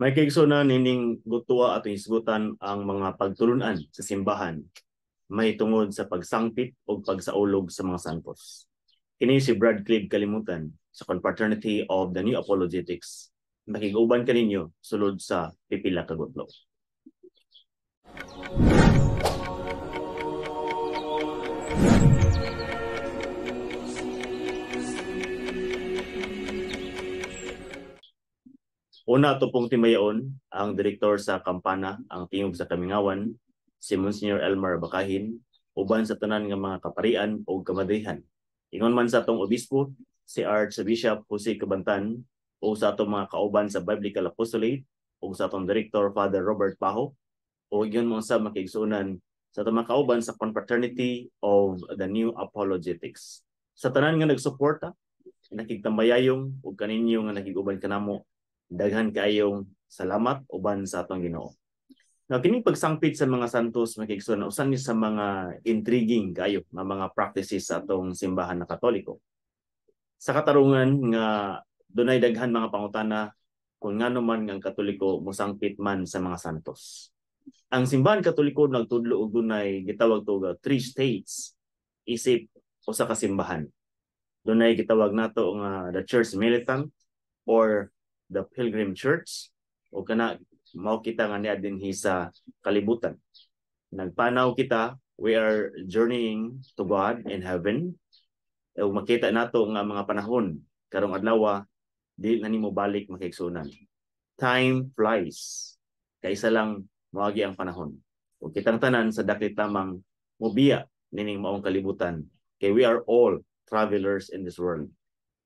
May kaigsunan, nining gutua atong hisgutan ang mga pagtulunan sa simbahan mahitungod sa pagsangpit o pagsaulog sa mga santos. Kini si Brad Clive Kalimutan sa Confraternity of the New Apologetics. Makig-uban kaninyo sulod sa pipila ka gutlo. Una, ato pong timayaon ang direktor sa Kampana, ang Tingog sa Kamingawan, si Monsignor Elmer Bakahin, uban sa tanan nga mga kaparian o kamadrihan. Ingon man sa atong obispo, si Archbishop Jose Cabantan, o sa atong mga kauban sa Biblical Apostolate, o sa atong direktor Father Robert Paho, o ingon mo sa makiigsuonan sa atong mga kauban sa Confraternity of the New Apologetics. Sa tanan nga nagsuporta, nakigtambayayong ug kaninyo nga nakig-uban kanamo, daghan kaayong salamat uban sa atong Ginoo. Now, kining pagsangpit sa mga santos, makiigsoon, usa ni sa mga intriguing kaayo nga mga practices sa atong simbahan na Katoliko. Sa katarungan nga dunay daghan mga pangutana kung ngano man nga ang Katoliko mosangpit man sa mga santos. Ang simbahan Katoliko nagtudlo og dunay gitawag to nga three states isip usa ka simbahan. Dunay gitawag nato nga the Church Militant or the Pilgrim Church, o kana mao kita nga niya dinhi sa kalibutan. Nagpanaw kita, we are journeying to God in heaven. Ug makita nato nga mga panahon karong adlaw di na nimo balik, makiigsuonan. Time flies. Kaysa lang moagi ang panahon. Ug kitang tanan sa daklit lamang mobiya nining maong kalibutan kay we are all travelers in this world.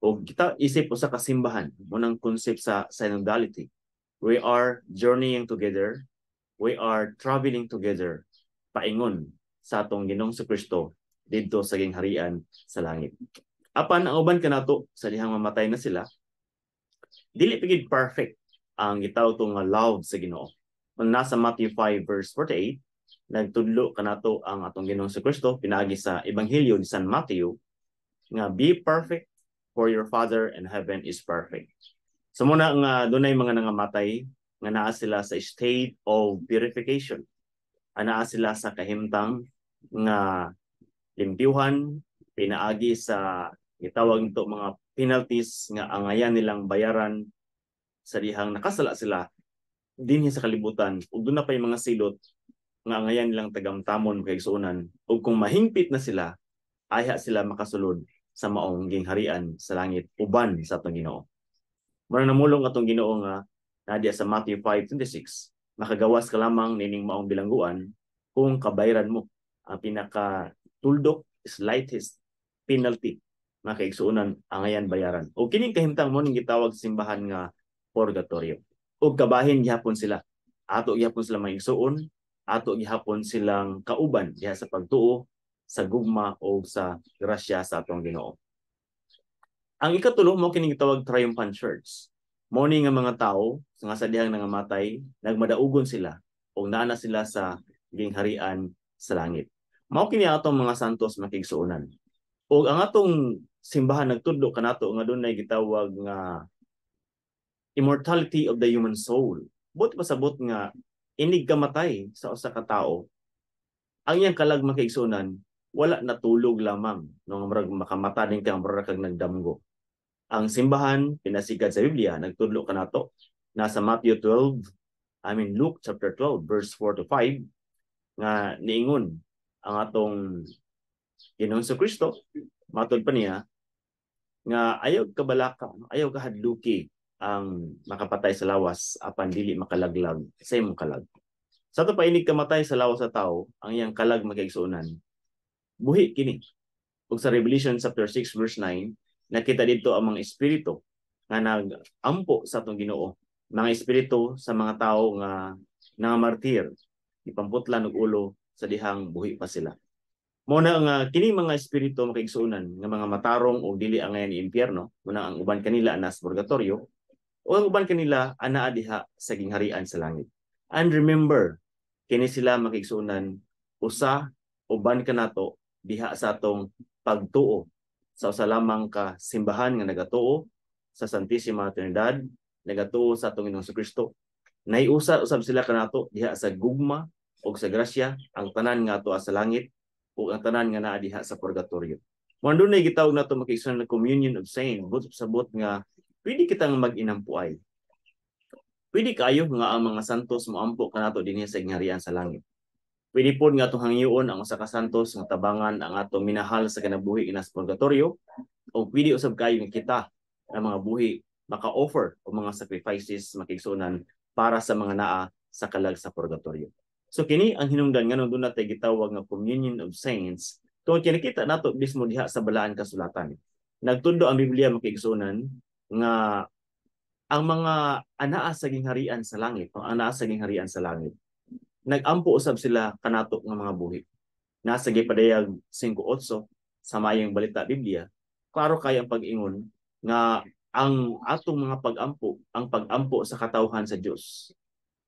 Ug kita isip usa ka simbahan, mao nang concept sa synodality. We are journeying together, we are traveling together paingon sa atong Ginoong Kristo didto sa gingharian sa langit. Apan ang uban kanato sa dihang mamatay na sila, dili pigid perfect ang gitawag to nga love sa Ginoo. Kung nasa Matthew 5 verse 48, nagtudlo kanato ang atong Ginoong Kristo pinaagi sa Ebanghelyo ni San Matthew nga "Be perfect, for your Father in heaven is perfect." So muna nga dunay mga nangamatay nga naa sila sa state of purification. Anaa sila sa kahimtang nga limpyuhan pinaagi sa gitawag nito mga penalties nga angayan nilang bayaran sa dihang nakasala sila dinhi sa kalibutan, ug duna pay mga silot nga angayan nilang tagamtamon, kaigsuonan, ug kung mahingpit na sila, ayha sila makasulod sa maong gingharian sa langit uban sa atong Ginoo. Mura namulong atong Ginoo nga nadia sa Matthew 5:26, makagawas ka lamang nining maong bilangguan kung kabayran mo ang pinaka tuldok, slightest penalty, mga kaigsuonan, angayan bayaran. O kining kahimtang mo ning gitawag sa simbahan nga purgatorio. O kabahin gihapon sila. Ato gihapon sila mga igsuon, ato gihapon silang kauban diha sa pagtuo, sa gugma o sa grasya sa atong Ginoo. Ang ikatulo mo kining gitawag triumphant church. Mo ni nga mga tao nga sa dihang nangamatay, nagmadaugon sila ug naa na sila sa gingharian sa langit. Mao kini atong mga santos, makigsuonan. Ug ang atong simbahan nagtudlo kanato nga dunay gitawag nga immortality of the human soul. Buot pasabot nga inig kamatay sa usa ka tawo, ang iyang kalag, makiigsuonan, wala natulog lamang no murag makamata din ka, murag kag nagdamgo. Ang simbahan pinasigad sa Biblia nagtudlo kanato nasa Matthew 12, I mean Luke chapter 12 verse 4 to 5 nga niingon ang atong Ginoong Kristo, matod pa niya nga ayaw kabalaka, ayaw kahadluki ang makapatay sa lawas apan dili makalaglag sa imong kalag. Sa ato pa inig kamatay sa lawas sa tao, ang iyang kalag, makaigsuonan, buhi kini. Ug sa Revelation chapter 6 verse 9, nakita dito ang mga espiritu nga nagampo sa atong Ginoo, mga espiritu sa mga tao nga nangamartir, ipamputlan og ulo sa dihang buhi pa sila. Mo na nga kini mga espiritu, makaigsuonan, nga mga matarong og dili angayan ni impyerno, muna ang uban kanila ana sa purgatorio o ang uban kanila anaa diha sa gingharian sa langit. And remember, kini sila, makaigsuonan, usa uban kanato diha sa atong pagtuo sa usa lamang ka simbahan nga nagatuo sa Santissima Trinidad, nagatuo sa atong Ginoong Kristo. Nahiusa usab sila kanato diha sa gugma o sa grasya, ang tanan nga ato sa langit ug ang tanan nga naa diha sa purgatorio. Mao dunay gitawag nato, mga kaigsuonan, na communion of saints, but sabot nga pwede kitang mag-inampuay. Pwede kayo nga ang mga santos moampo kanato dinhi sa gingharian sa langit. Pwede pod nga atong hangyoon ang usa ka santos nga tabangan ang atong minahal sa kinabuhi ina sa purgatorio, o pwede usab kayo nga kita nga mga buhi maka-offer og mga sacrifices, mga kaigsuonan, para sa mga naa sa kalag sa purgatorio. So kini ang hinungdan nganong duna tay gitawag nga communion of saints, tungod kay nakita nato mismo diha sa Balaan Kasulatan. Nagtundo ang Biblia, mga kaigsuonan, nga ang mga anaa sa gingharian sa langit, ang anaa sa gingharian sa langit, nagampo usab sila kanato nga mga buhi. Nasa gipadayag 5:8 sa Maayong Balita Biblia, klaro kay ang pag-ingon nga ang atong mga pag-ampo, ang pag-ampo sa katawhan sa Dios,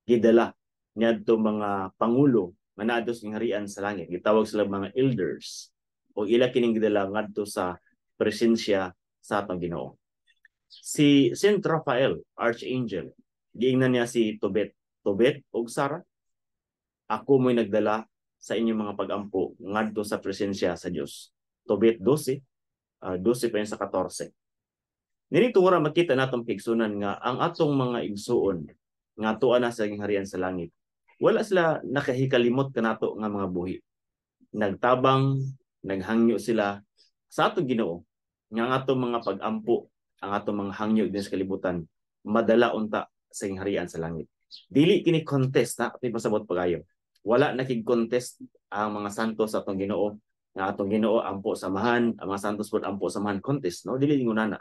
gidala niadto mga pangulo nga naa sa gingharian sa langit. Gitawag sila mga elders o ila kining gidala ngadto sa presensya sa atong Ginoo. Si Saint Raphael, Archangel, giingnan niya si Tobit, "Tobit ug Sara, ako mo'y nagdala sa inyong mga pagampo ngadto sa presensya sa Dios." Tobit 12, 12 pa yun sa 14. Nini tungura makita natong kaigsuonan nga ang atong mga igsuon nga tua na sa gingharian sa langit, wala sila nakahikalimot kanato nga mga buhi. Nagtabang, naghangyo sila sa atong Ginoo nga ang atong mga pag-ampo, ang atong mga hangyo din sa kalibutan, madala unta sa gingharian sa langit. Dili kini contest na ating pasabot pagayo. Wala nakig contest ang mga santos sa atong Ginoo nga atong Ginoo ampo samahan, ang mga santos pod ampo samahan, contest, no, dili ingon.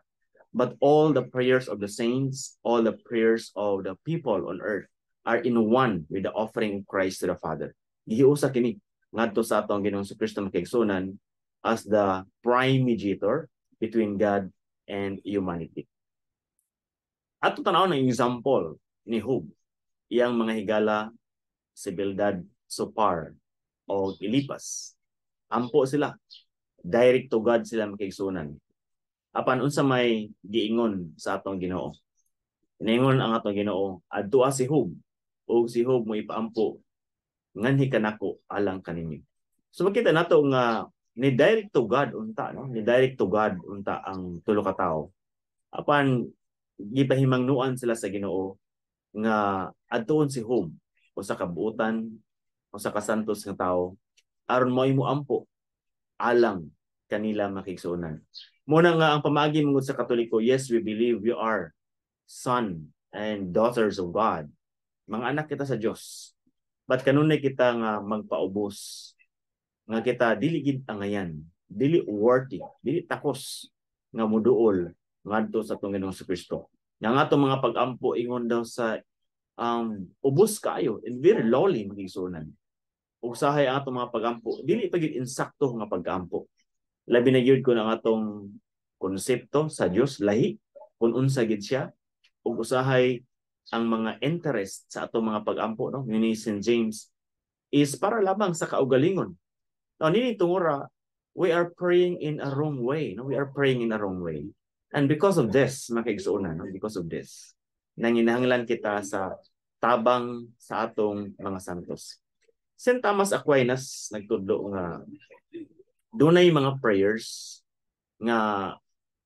But all the prayers of the saints, all the prayers of the people on earth are in one with the offering of Christ to the Father. Gihiusa kini ngadto sa atong Ginoong Kristo, mga kaigsuonan, as the prime mediator between God and humanity. Ato tan-awon ang example ni Job. Iyang mga higala si Bildad, Zophar o Eliphaz. Ampo sila. Direct to God sila, mga kaigsuonan. Apan unsa may giingon sa atong Ginoo? Ingon ang atong Ginoo, "Adtoa si Job ug si Job mo ipaampo nganhi kanako alang kaninyo." So makita nato nga ni direct to God unta, no? Ni direct to God unta ang tulo ka tawo. Apan gipahimangnuan sila sa Ginoo nga adtuon si Job, usa ka buutan, usa ka santos nga tawo, aron mo imo ampo alang kanila, mga kaigsuonan. Muna nga ang pamaagi mangud sa Katoliko, yes, we believe we are son and daughters of God. Mga anak kita sa Dios. But kanunay kita nga magpaubos nga kita dili gid angayan, dili worthy, dili takos nga muduol ngadto sa atong Ginoong Kristo. Nga nga atong mga pag-ampo, ingon daw sa ubos kaayo and very lowly, mga kaigsuonan. Usahay ang atong mga pag-ampo, dili pa gid insakto nga pag-ampo. Labi na gyud kun ang atong konsepto sa Dios lahi kung unsa gid siya, ug usahay ang mga interest sa atong mga pag-ampo, no, ni St. James, is para lamang sa kaugalingon. Now, nini tungura, we are praying in a wrong way, no? We are praying in a wrong way. And because of this, mga kaigsuonan, no, because of this, nanginahanglan kita sa tabang sa atong mga santos. St. Thomas Aquinas nagtudlo nga dunay mga prayers nga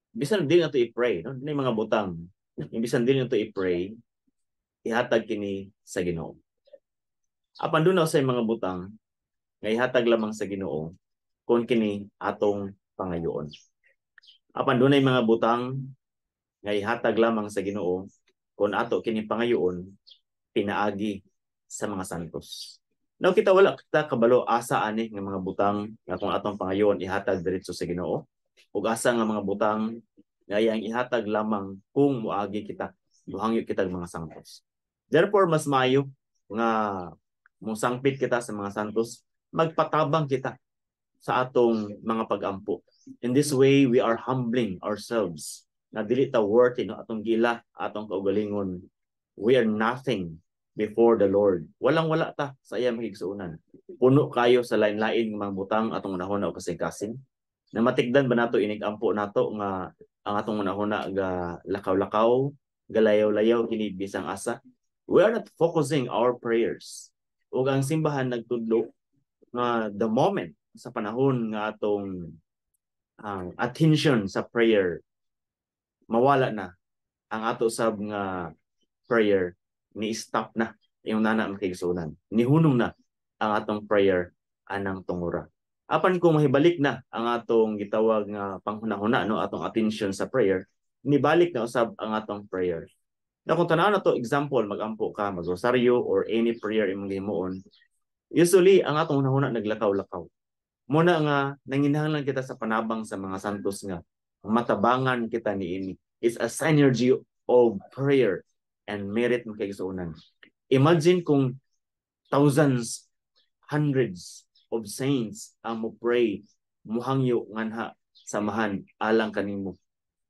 bisan dili nato i-pray, no, dunay mga butang nga bisan dili nato i-pray, ihatag kini sa Ginoo. Apan duna sa mga butang nga ihatag lamang sa Ginoo kung kini atong pangayoon. Apan dunay mga butang nga ihatag lamang sa Ginoo kung ato kini pangayoon pinaagi sa mga santos. Now kita, wala kita kabalo asa ani nga mga butang nga kung atong pangayoon ihatag diretso sa Ginoo ug asa nga mga butang nga iyang ihatag lamang kung muagi kita, muhangyo kita mga santos. Therefore, mas maayo nga musangpit kita sa mga santos, magpatabang kita sa atong mga pagampo. In this way, we are humbling ourselves na dili ta worthy, no, atong gila, atong kaugalingon. We are nothing before the Lord. Walang wala ta sa iya, mga kaigsuonan. Puno kayo sa lain-lain mga butang atong unahuna o kasing-kasing. Na matigdan ba nato inig-ampo nato nga ang atong unahuna ga lakaw-lakaw, galayaw-layaw kini bisang asa? We are not focusing our prayers. Ug ang simbahan nagtudlo nga the moment sa panahon nga atong ang attention sa prayer mawala na, ang ato sab nga prayer ni stop na yung nana, mga kaigsuonan. Nihunong na ang atong prayer anang tungura. Apan kung mahibalik na ang atong gitawag nga panghunahuna, no, atong attention sa prayer, nibalik na usab ang atong prayer. Na kung tanaw na to, example, magampo ka, magrosaryo or any prayer imong gihimuon, usually ang atong hunahuna naglakaw-lakaw. Muna nga nanginahanglan kita sa panabang sa mga santos nga matabangan kita niini. It's a synergy of prayer and merit, mga kaigsuonan. Imagine kung thousands, hundreds of saints ang mo pray, muhangyo nganha sa Amahan alang kanimo.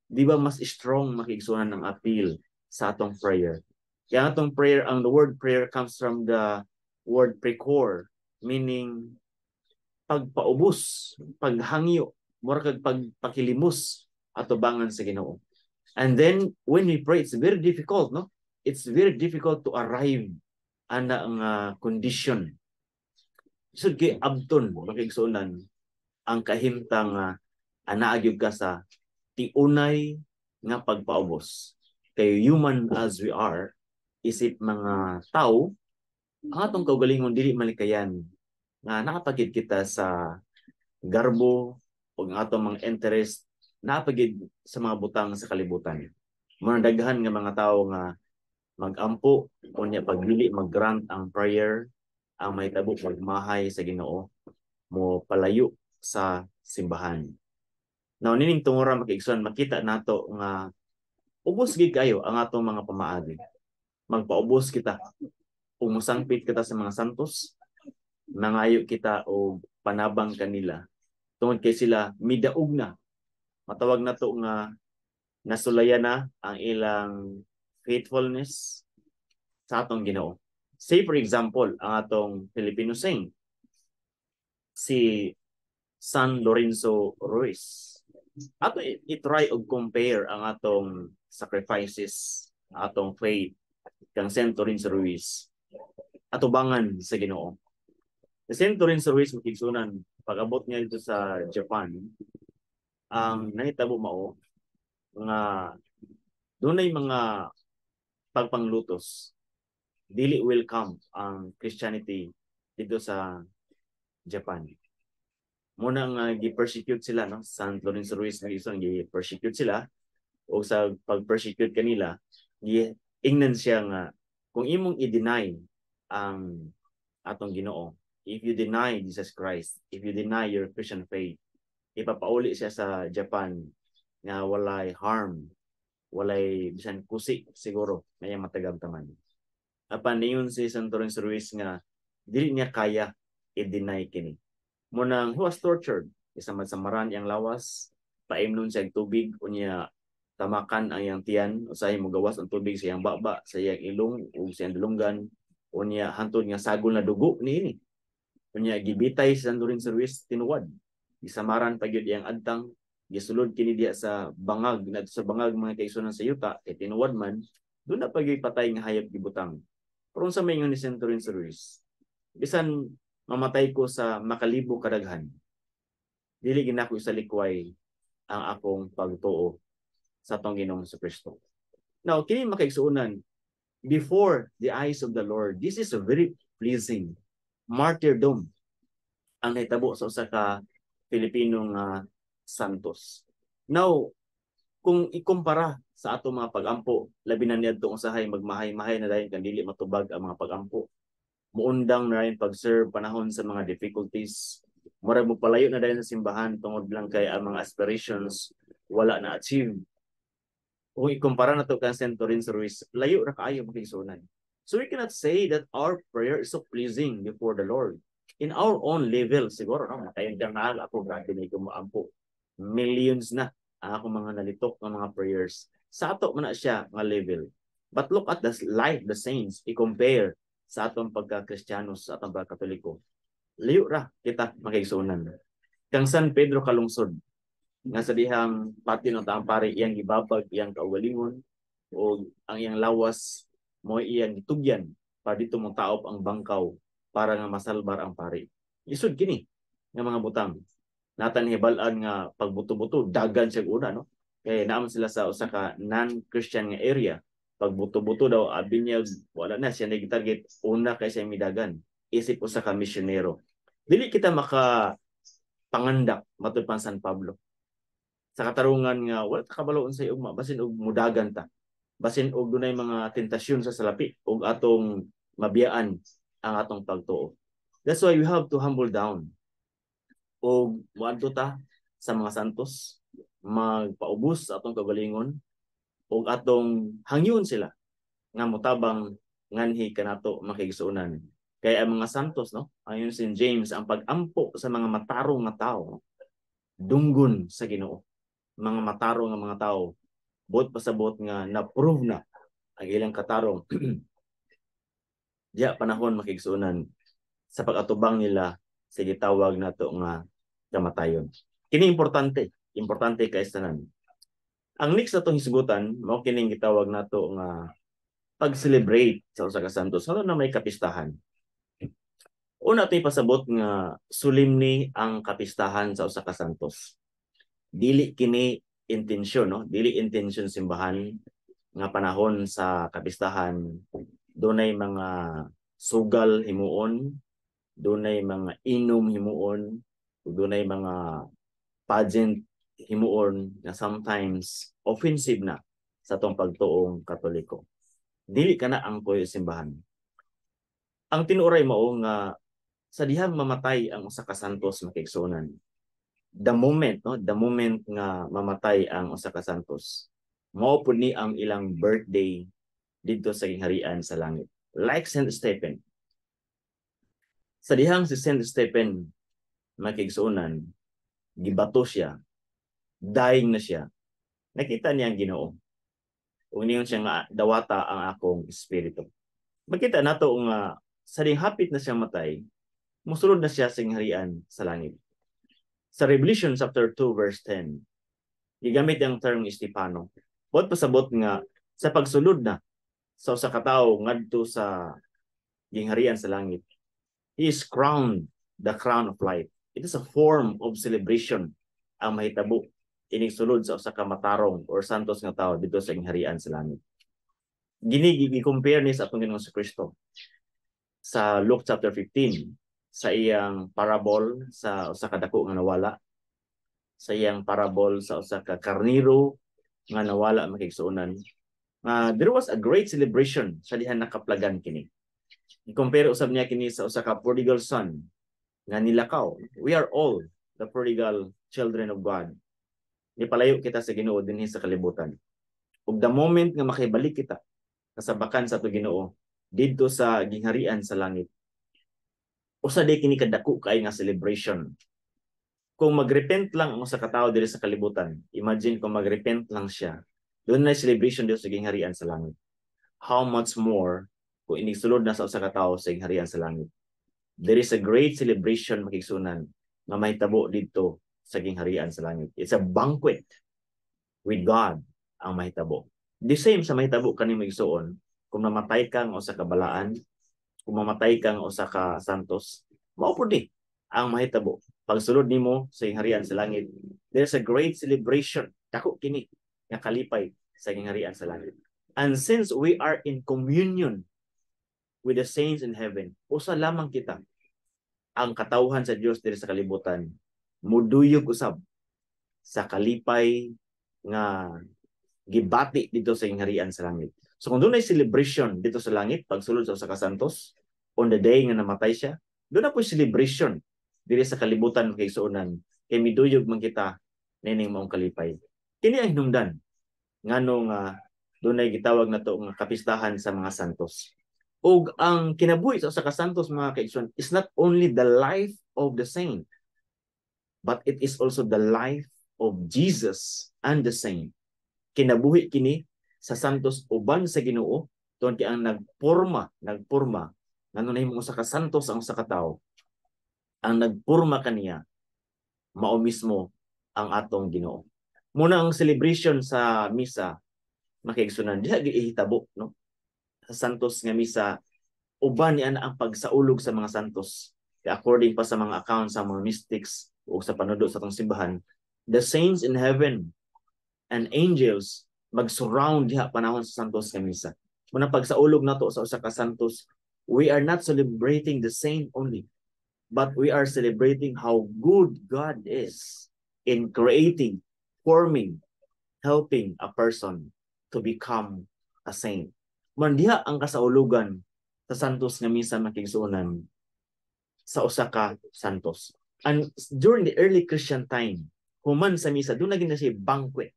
Di ba mas strong, mga kaigsuonan, ang appeal sa atong prayer? Kaya atong prayer, ang the word prayer comes from the word precor, meaning pagpaubos, paghangyo, mura kag pagpakilimos atubangan sa Ginoo. And then when we pray, it's very difficult, no? It's very difficult to arrive ana ang condition. So kay abton, mga kaigsuonan, ang kahimtang anaa gyud ka sa tiunay nga pagpaubos. Kay human as we are, isip mga tao, ang atong kaugalingon dili malikayan nga nakapagid kita sa garbo o ang atong mga interest, napagid sa mga butang sa kalibutan. Mga daghan nga mga tao nga magampo unya pag dili mag-grant ang prayer, ang mahitabo magmahay sa Ginoo, mo palayo sa simbahan. Now nining tungura, mga kaigsoon, makita nato nga ubos gid kayo ang atong mga pamaagi. Magpaubos kita. Ug mosangpit kita sa mga santos, mangayo kita og panabang kanila tungod kay sila midaog na. Matawag nato nga nasulayan na ang ilang faithfulness sa atong Ginoo. Say for example, ang atong Filipino saint, si San Lorenzo Ruiz. Ato i-try og compare ang atong sacrifices, atong faith kang Saint Lorenzo Ruiz atubangan sa Ginoo. Si Saint Lorenzo Ruiz, mga kaigsuonan, pag-abot niya dito sa Japan, ang nahitabo mao nga dunay mga pagpanglutos, dili welcome ang Christianity dito sa Japan. Muna nga gi-persecute sila, no? San Lorenzo Ruiz, nga isang gi-persecute sila o sa pag-persecute kanila, ingnan siya nga kung imong i-deny ang atong Ginoo, if you deny Jesus Christ, if you deny your Christian faith, ipapauli siya sa Japan nga walay harm, walay bisan kusi siguro na iyang matagamtaman. Apan niyon si San Lorenzo Ruiz nga dili niya kaya i-deny kini. Munang he was tortured. Isamad-samaran iyang lawas, paimnon siya tubig, unya tamakan ang iyang tiyan, usahay mo gawas ang tubig sa iyang baba, sa iyang ilong ug sa iyang dulunggan, unya hantod nga sagol na dugo niini. Unya gibitay si San Lorenzo Ruiz tinuwad. Gisamaran pa gyud iyang agtang, gisulod kini diha sa bangag, ngadto sa bangag, mga kaigsuonan, sa yuta, kay tinuwad man, doon na pag patay nga hayop gibutang. Pero unsa may ingon ni Saint Lorenzo Ruiz? Bisan mamatay ko sa makalibo kadaghan, dili ginako sa likway ang akong pagtuo sa atong Ginoong Kristo. Now, kini, mga kaigsuonan, before the eyes of the Lord, this is a very pleasing martyrdom ang nahitabo sa usa ka Pilipino nga santos. Now, kung ikumpara sa atong mga pagampo, labi na niadto usahay magmahay-mahay na dayon kan dili matubag ang mga pagampo. Muundang na rin pag-serve panahon sa mga difficulties. Murag mo palayo na dayon sa simbahan tungod lang kay ang mga aspirations wala na achieve. Kung ikumpara na to kang Saint Lorenzo Ruiz, layo ra kaayo, mga kaigsuonan. So we cannot say that our prayer is so pleasing before the Lord. In our own level, siguro, no? Makayon nga ako, grabe na ikaw maampo. Millions na ang akong mga nalitok ng mga prayers. Sa ato man na siya nga level. But look at the life the saints, i-compare sa atong pagka-Kristiyano, sa atong pagka-Katoliko. Layo ra kita, mga kaigsuonan. Kang San Pedro Kalungsod, nga sa dihang pati ng taang pare iyang gibabag iyang kaugalingon o ang iyang lawas. Mo iyang gitugyan para dito mo taop ang bangkaw para nga masalbar ang pari. Lisod kini nga mga butang. Natan hibal-an nga pagbuto-buto dagan siya una, no? Kay naman sila sa usa ka non-Christian nga area. Pagbuto-buto daw abi niya wala na siya nag-target, una kay siya midagan isip usa ka misyonero. Dili kita maka pangandak matud pa San Pablo. Sa katarungan nga wala ta kabalo unsay ugma, basin og mudagan ta. Basin og dunay mga tentasyon sa salapi ug atong mabiyaan ang atong pagtuo. That's why we have to humble down. Og moadto ta sa mga santos, magpaubos sa atong kagalingon ug atong hangyon sila nga motabang nganhi kanato, makigsuonan. Kay ang mga santos, no, ayon si James, ang pag-ampo sa mga matarong nga tao dunggon sa Ginoo. Mga matarong nga mga tao, buot pasabot nga na-prove na ang ilang katarong diya panahon, makigsuonan, sa pag-atubang nila sa gitawag nato nga kamatayon. Kini importante, importante kay tanan. Ang next atong hisgutan mao kining gitawag nato nga pag-celebrate sa usa ka santos, ano na may kapistahan. Una, ito'y pasabot nga solemni ang kapistahan sa usa ka santos. Dili kini intensyon, no? Dili intensyon simbahan nga panahon sa kapistahan dunay mga sugal himuon, dunay mga inom himuon, dunay mga pageant himuon na sometimes offensive na sa atong pagtuong Katoliko. Dili kana ang tuyo simbahan. Ang tinuoray mao nga sa dihang mamatay ang usa ka santos, makigsuonan. The moment, no, the moment nga mamatay ang usa ka santos, mao pud ni ang ilang birthday didto sa gingharian sa langit. Like Saint Stephen. Sa dihang si Saint Stephen, makigsuonan, gibato siya, dying na siya, nakita niya ang Ginoo. Ug niyon siya nga, "Dawata ang akong espiritu." Makita nato nga sa dihang hapit na siya matay, musulod na siya sa gingharian sa langit. Sa Revelation chapter 2 verse 10, gigamit ang term Estefano. Buot pasabot nga sa pagsulod na sa usa ka tawo ngadto sa gingharian sa langit, he is crowned the crown of life. It is a form of celebration ang mahitabo ining sulod sa usa ka matarong or santos nga tawo didto sa gingharian sa langit. Gini gi-compare ni sa atong Ginoong Kristo sa Luke chapter 15, sa iyang parable sa usa ka dako nga nawala, sa iyang parable sa usa ka karniro nga nawala, makigsuonan. There was a great celebration sa dihan nakaplagan kini. I-compare usab niya kini sa usa ka prodigal son nga nilakaw. We are all the prodigal children of God. Nipalayo kita sa Ginoo dinhi sa kalibutan. Ug the moment nga makibalik kita kasabakan sa ato Ginoo didto sa gingharian sa langit, usa day kini kadako kay nga celebration. Kung magrepent lang ang usa ka tawo diri sa kalibutan, imagine kung magrepent lang siya, doon na celebration dito sa gingharian sa langit. How much more kung inigsulod na sa usa ka tawo sa gingharian sa langit? There is a great celebration, makigsuonan, nga mahitabo didto sa gingharian sa langit. It's a banquet with God ang mahitabo. The same sa mahitabo kani, igsuon, kung namatay kang usa ka balaan, kung mamatay kang usa ka santos, mao pud ni ang mahitabo. Pagsulod nimo sa gingharian sa langit, there's a great celebration. Dako kini nga kalipay sa gingharian sa langit. And since we are in communion with the saints in heaven, usa lamang kita ang katawhan sa Dios diri sa kalibutan, muduyog usab sa kalipay nga gibati dito sa gingharian sa langit. So kung dunay celebration dito sa langit pagsulod sa usa ka santos on the day nga namatay siya, duna poy celebration diri sa kalibutan, kay kay miduyog man kita nining maong kalipay. Kini ang hinungdan ngano nga dunay gitawag nato nga kapistahan sa mga santos. Ug ang kinabuhi sa usa ka santos, mga kaigsoon, is not only the life of the saint, but it is also the life of Jesus and the saint. Kinabuhi kini sa santos uban sa Ginoo tungod kay ang nagporma ngano nahimong usa ka santos ang usa ka tawo, ang nagporma kaniya mao mismo ang atong Ginoo. Muna ang celebration sa misa, makiigsunan, diha gihitabo, no? sa Santos nga misa, uban ni ana ang pagsaulog sa mga santos. According pa sa mga accounts sa mga mystics o sa panudo sa atong simbahan, the saints in heaven and angels mag-surround diha panahon sa Santos nga misa. Muna pagsaulog nato sa usa ka santos, we are not celebrating the saint only, but we are celebrating how good God is in creating, forming, helping a person to become a saint. Man diha ang kasaulugan sa Santos nga misa, mga kaigsuonan, sa usa ka santos. And during the early Christian time, human sa misa, duna gyud na siya banquet.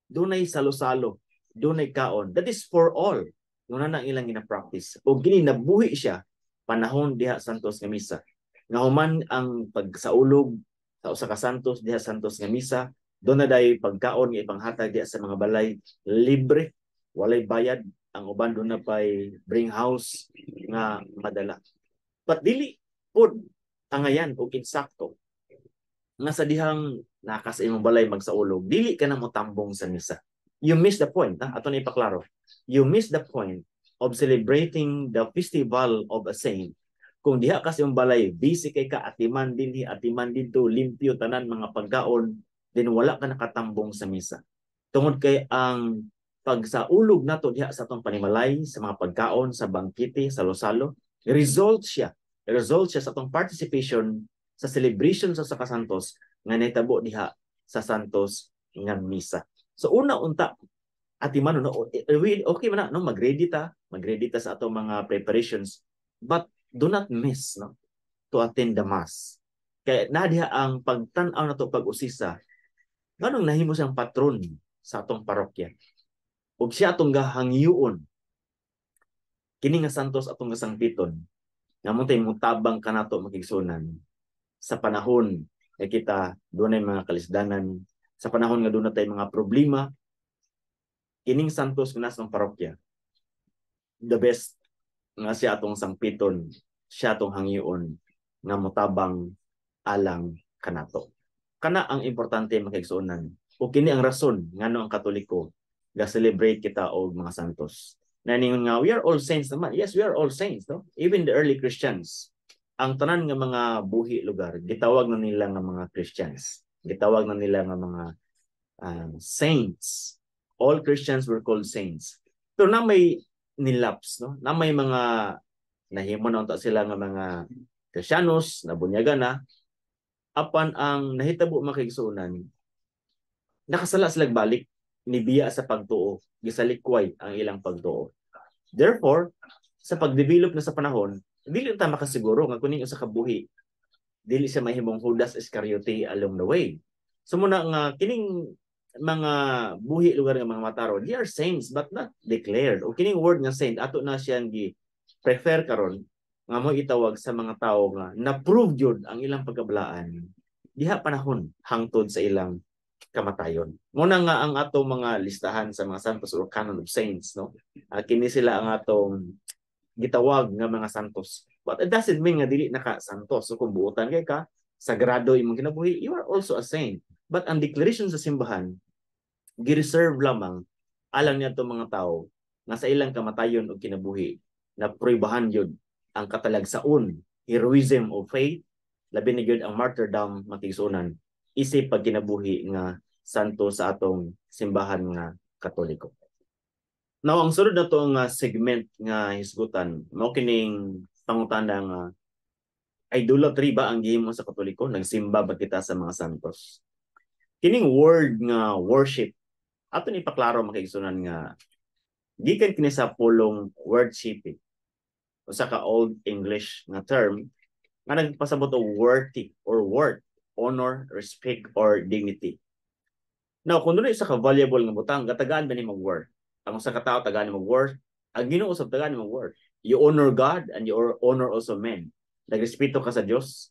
Dunay salo-salo, dunay kaon. That is for all. Muna na ilang gina-practice. O gini nabuhi siya panahon diha Santos nga misa. Nga human ang pagsaulog sa usa ka santos diha Santos nga misa, duna day pagkaon nga ipanghatag diha sa mga balay, libre, walay bayad. Ang uban duna pay bring house nga madala. But dili pod angayan og insakto nga sa dihang naka sa imong balay magsaulog, dili ka na motambong sa misa. You miss the point, ha? Ato na ipaklaro. You miss the point of celebrating the festival of a saint kung diha ka sa imong balay, busy kay ka, atiman dinhi, atiman didto, limpyo tanan mga pagkaon, then wala ka nakatambong sa misa. Tungod kay ang pagsaulog nato diha sa atong panimalay, sa mga pagkaon, sa bangkete, salo-salo, result siya. Result siya sa atong participation sa celebration sa usa ka santos nga nahitabo diha sa Santos nga misa. So una unta atiman, no, okay man na, no, mag-ready ta sa atong mga preparations, but do not miss, no, to attend the Mass. Kay na diha ang pagtan-aw nato, pag-usisa nganong nahimo siyang patron sa atong parokya. Ug siya atong gahangyoon. Kini nga santos atong gasangpiton nga mo tay mutabang kanato, mga kaigsuonan, sa panahon nga kita dunay mga kalisdanan, sa panahon nga duna tay mga problema. Kining santos nga nasa parokya, the best nga siya atong sangpiton, siya atong hangyoon nga motabang alang kanato. Kana ang importante, mga kaigsuonan, ug kini ang rason ngano ang Katoliko ga celebrate kita og mga santos. Naningon nga we are all saints naman. Yes, we are all saints, no? Even the early Christians, ang tanan nga mga buhi lugar gitawag na nila nga mga Christians, gitawag na nila nga mga saints. All Christians were called saints, pero na may nilapse, no, na may mga nahimo na unta sila nga mga Kristiyanos, nabunyagan na. Apan ang nahitabo, mga kaigsuonan, nakasala sila balik, nibiya sa pagtuo, gisalikway ang ilang pagtuo. Therefore, sa pagdevelop na sa panahon, dili ta makasiguro nga kuning usa ka buhi dili siya mahimong Judas Iscariote along the way. So muna nga kining mga buhi lugar nga mga mataro, they are saints but not declared. O kining word nga saint, ato na siyang gi prefer karon nga mo itawag sa mga tawo nga na-prove gyud ang ilang pagkabalaan diha panahon hangtod sa ilang kamatayon. Muna nga ang atong mga listahan sa mga santos or canon of saints, no? Kini sila ang atong gitawag nga mga santos. But it doesn't mean nga dili naka santos. So kung buotan kay ka, sagrado imong kinabuhi, you are also a saint. But ang declaration sa simbahan, gi-reserve lamang alang niya mga tao nga sa ilang kamatayon o kinabuhi na pruibahan yun ang katalagsaon, heroism of faith, labi na gyud ang martyrdom, mga kaigsuonan, isip pagkinabuhi nga santo sa atong simbahan nga Katoliko. Now, ang sunod na to nga segment nga hisgutan, mao kining pangutana nga idolatry ba ang gihimo sa Katoliko? Nagsimba ba kita sa mga santos? Kining word nga worship, ato ni ipaklaro, mga kaigsuonan, nga gikan kini sa pulong worshiping. Usa ka Old English nga term nga nagpasabot og worthy or worth, honor, respect or dignity. Now, kung duna isa ka valuable nga butang, gatagaan ba ni mag worth? Ang usa ka tawo tagaan ni mag worth, ang Ginoo usab tagaan ni mag worth. You honor God and you honor also men. Nagrespeto ka sa Dios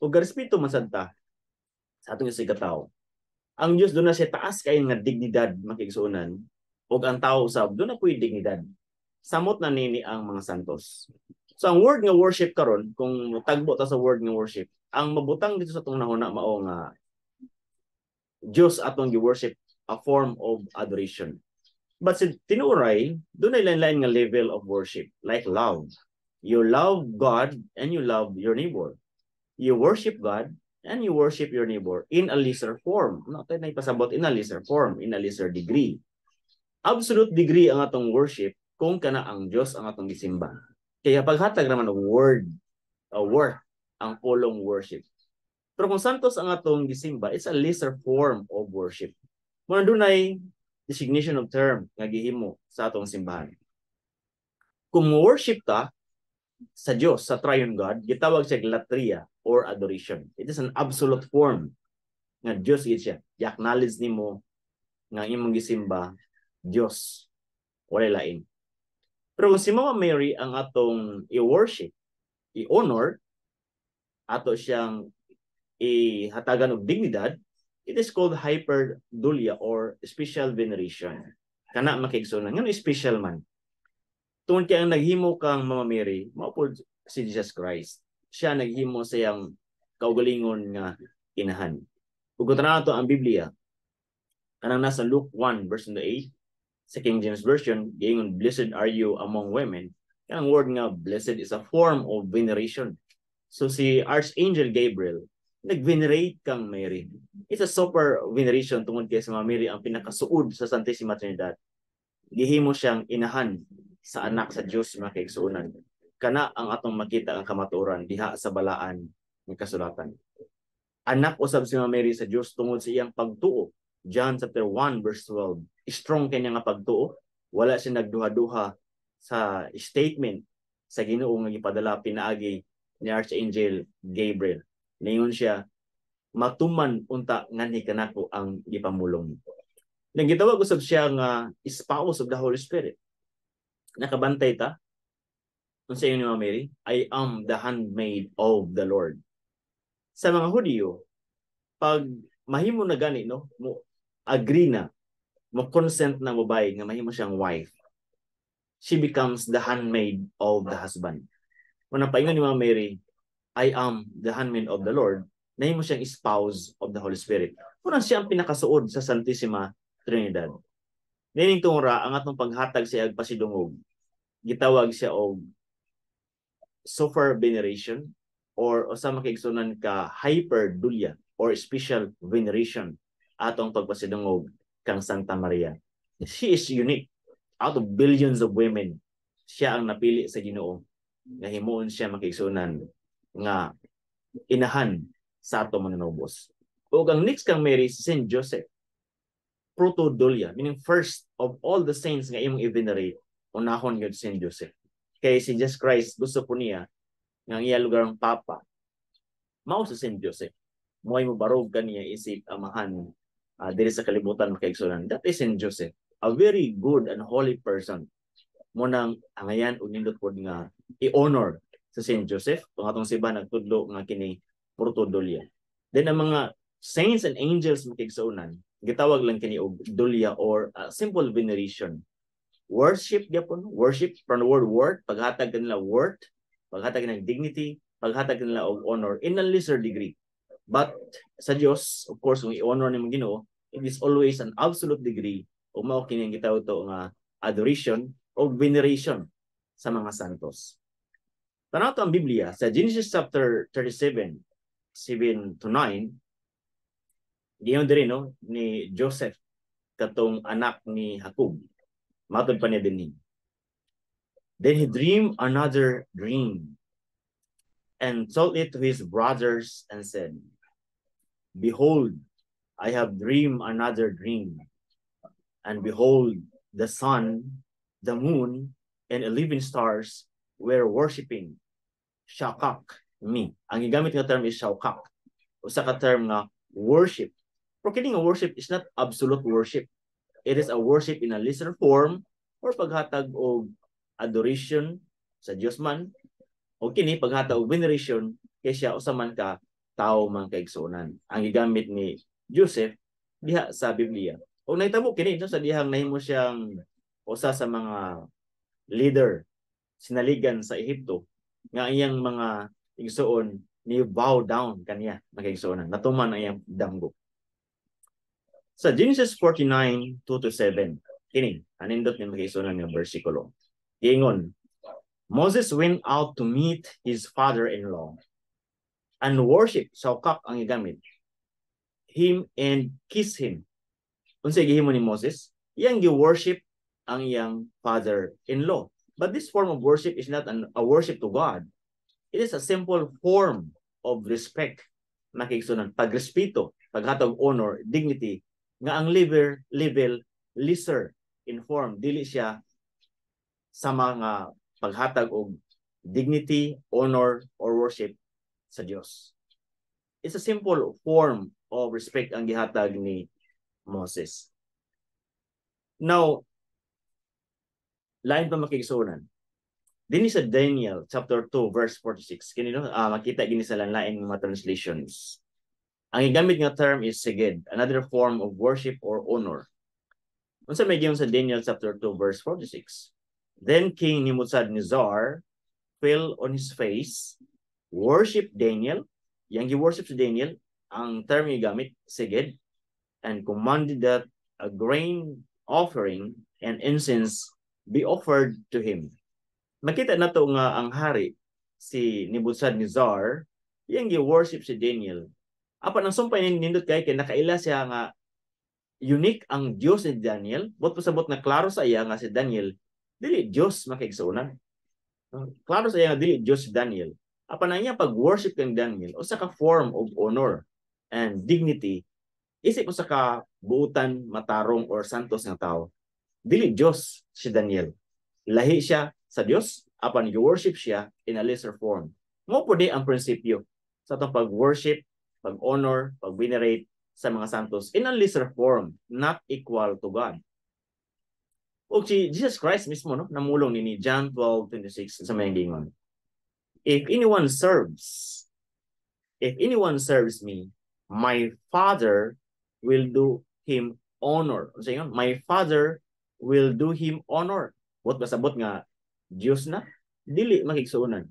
ug garespeto man sad ta sa atong isa ka tawo. Ang Dios duna siya taas kay nga dignidad, mga kaigsuonan, ug ang tao usab duna po'y dignidad. Samot na nini ang mga santos. So ang word nga worship karon, kung tagbo ta sa word nga worship, ang mabutang dito sa atong nahuna mao nga Dios atong gi-worship, a form of adoration. But sa tinuoray, dunay lain-lain nga level of worship, like love. You love God and you love your neighbor. You worship God and you worship your neighbor in a lesser form. No, tayo na ipasabot in a lesser form, in a lesser degree. Absolute degree ang atong worship kung kana ang Dios ang atong gisimba. Kaya paghatag naman og word, a worth ang pulong worship. Pero kung santos ang atong gisimba, it's a lesser form of worship. Muna dunay designation of term nga gihimo sa atong simbahan. Kung worship ta sa Dios, sa Triune God, gitawag siya latria or adoration. It is an absolute form nga Dios gid siya. I-acknowledge nimo nga imong gisimba Dios. Walay lain. Pero kung si Mama Mary ang atong i-worship, i-honor, ato siyang ihatagan og dignidad, it is called hyperdulia or special veneration. Kana, mga kaigsuonan, ngano special man? Tungod kay ang naghimo kang Mama Mary, mao pod si Jesus Christ. Siya naghimo sa iyang kaugalingon nga inahan. Ug kung nato ang Biblia, kanang nasa Luke 1 verse 8 sa King James Version, giingon, "Blessed are you among women." Kanang word nga blessed is a form of veneration. So si Archangel Gabriel nag-venerate kang Mary. It's a super veneration tungod kay si Mama Mary ang pinakasuod sa Santissima Trinidad. Gihimo siyang inahan sa anak sa Dios, mga kaigsuonan. Kana ang atong makita ang kamatuoran diha sa balaan ng kasulatan. Anak usab si Mama Mary sa Dios tungod sa iyang pagtuo. John chapter 1 verse 12. Strong kanya nga pagtuo. Wala siya nagduha-duha sa statement sa Ginoo nga gipadala pinaagi ni Archangel Gabriel. Ningon siya, "Matuman unta nganhi kanako ang gipamulong." Nang gitawag usab siya nga spouse of the Holy Spirit. Nakabantay ta unsa ingon ni Mama Mary? "I am the handmaid of the Lord." Sa mga Hudiyo, pag mahimo na gani, no, mo agree na, mo consent na babae nga mahimo siyang wife, she becomes the handmaid of the husband. Muna paingon ni Mama Mary, "I am the handmaid of the Lord," nahimo siyang spouse of the Holy Spirit. Muna siya ang pinakasuod sa Santissima Trinidad. Nining tungura, ang atong paghatag sa iyang pasidungog, gitawag siya og super veneration or usa makaigsunan ka hyperdulia or special veneration atong pagpasidungog kang Santa Maria. She is unique. Out of billions of women, siya ang napili sa Ginoo nga himuon siya, makaigsunan, nga inahan sa ato manunubos. Ug ang next kang Mary si Saint Joseph. Protodulia, meaning first of all the saints nga imong i-venerate, unahon gyud Saint Joseph. Kay si Jesus Christ gusto po niya nga ang iya lugar ang papa mao sa Saint Joseph. Mo'y mo barog kaniya isip amahan diri sa kalibutan, makaigsunan. That is Saint Joseph, a very good and holy person. Mo nang angayan og nindot pod nga i-honor sa Saint Joseph kung atong simbahan nagtudlo nga kini protodulia. Then ang mga saints and angels, makaigsuonan, gitawag lang kini og dulia or simple veneration. Worship gyapon, worship from the word worth, paghatag kanila worth, paghatag ng dignity, paghatag nila og honor in a lesser degree. But sa Dios, of course, kung i-honor nimo Ginoo, it is always an absolute degree ug mao kini ang gitawag to nga adoration o veneration sa mga santos. Tanaw ang Biblia sa Genesis chapter 37, 7 to 9, giyon diri, no, ni Joseph katong anak ni Jacob. Matod pa niya dinhi. Then he dreamed another dream and told it to his brothers and said, "Behold, I have dreamed another dream. And behold, the sun, the moon, and 11 stars were worshiping shakak me." Ang gigamit nga term is shakak. Usa ka term nga worship. Pero kini nga worship is not absolute worship. It is a worship in a lesser form or paghatag og adoration sa Dios man o kini paghatag og veneration kay siya usa man ka tawo, man kaigsuonan. Ang gigamit ni Joseph diha sa Biblia. O nahitabo kini, no, sa dihang nahimo siyang usa sa mga leader sinaligan sa Ehipto nga iyang mga igsuon ni bow down kaniya, mga kaigsuonan. Natuman ang iyang damgo. Sa Genesis 49, 2 to 7, Kini, anindot ni mga igsuonan nga bersikulo. Giingon, "Moses went out to meet his father-in-law and worship," sawkak ang gigamit, "him and kiss him." Unsa gihimo ni Moses? Iyang gi-worship ang iyang father-in-law. But this form of worship is not a worship to God. It is a simple form of respect. Mga kaigsuonan, pagrespeto, paghatag honor, dignity, nga ang level lesser in form, dili siya sa mga paghatag og dignity, honor, or worship sa Dios. It's a simple form of respect ang gihatag ni Moses. Now, lain pa, mga kaigsuonan. Dinhi sa Daniel chapter 2 verse 46. Kini, no, makita gini sa lain mga translations. Ang gigamit nga term is seged, another form of worship or honor. Unsa may giingon sa Daniel chapter 2 verse 46? "Then King Nebuchadnezzar fell on his face, worship Daniel." Yang gi-worship si Daniel, ang term gigamit, seged, "and commanded that a grain offering and incense be offered to him." Makita nato nga ang hari, si Nebuchadnezzar, yang gi-worship si Daniel. Apan ang sumpay nindot kay nakaila siya nga unique ang Dios ni Daniel, buot pasabot na klaro sa iya nga si Daniel dili Dios, mga kaigsuonan. Klaro sa iya nga dili Dios si Daniel. Apan ang iya pag-worship kang Daniel usa ka form of honor and dignity isip usa ka buutan, matarong or santos nga tao. Dili Dios si Daniel. Lahi siya sa Dios, apan gi-worship siya in a lesser form. Mao pud ang prinsipyo sa atong pag-worship, pag-honor, pag-venerate sa mga santos in a lesser form, not equal to God. O si Jesus Christ mismo, no, namulong ni John 12:26 sa may giingon. If anyone serves me, my Father will do him honor." Unsa ingon? "My Father will do him honor." Buot pasabot nga Dios na? Dili, mga kaigsuonan.